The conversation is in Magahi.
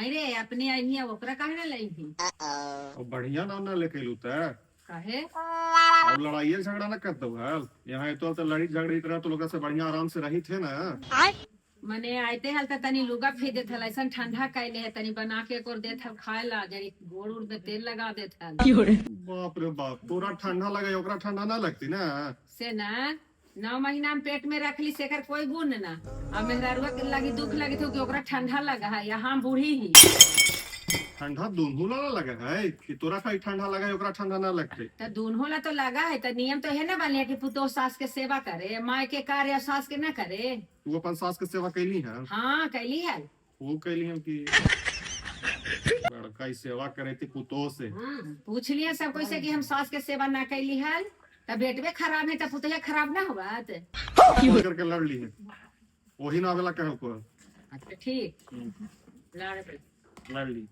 आई रे अपने आई है, ओकरा काहे ना लई ही? और बढ़िया ना ना लेके अइलू त। काहे? और लड़ाइए झगड़ा ना कर दो हल यहाँ तो लड़ी झगड़ी तरह तो लोग से बढ़िया आराम से रही थे ना। मने आते हल त तनी लुगा फे देत हल, ऐसन ठंडा कैले है, तनी बना के कर देत हल खाए ला, जरी गोड़ उड़ में तेल लगा देत हल। बाप रे बाप, तोरा ठंडा लगे ओकरा ठंडा ना लगती ना? से ना 9 महीना में पेट में रखली सेकर कोई गुण ना, अब मेहरारुआ के लगी दुख लगे थे कि ओकरा ठंडा लगा है या हम बूढ़ी ही। ठंडा दोनों ला लगे है कि तोरा खाली ठंडा लगे है ओकरा ठंडा ना लगते? तो दोनों ला तो लगा है, तो नियम तो है ना बनिया कि पुतोह सास के सेवा करे, माँ के कार्य सास के ना करे। तू अपन सास के सेवा कैली है? हाँ कैली है। वो कैली है कि लड़का ही सेवा करे थी पुतोह से। पूछ लिया सब कोई से कि हम सास के सेवा ना कैली हल, तब बेटवे खराब है तब पुतोह खराब ना हुआ। करके लड़ ली है वही ना आवेला कहल को। अच्छा ठीक, लड़ लड़ ली।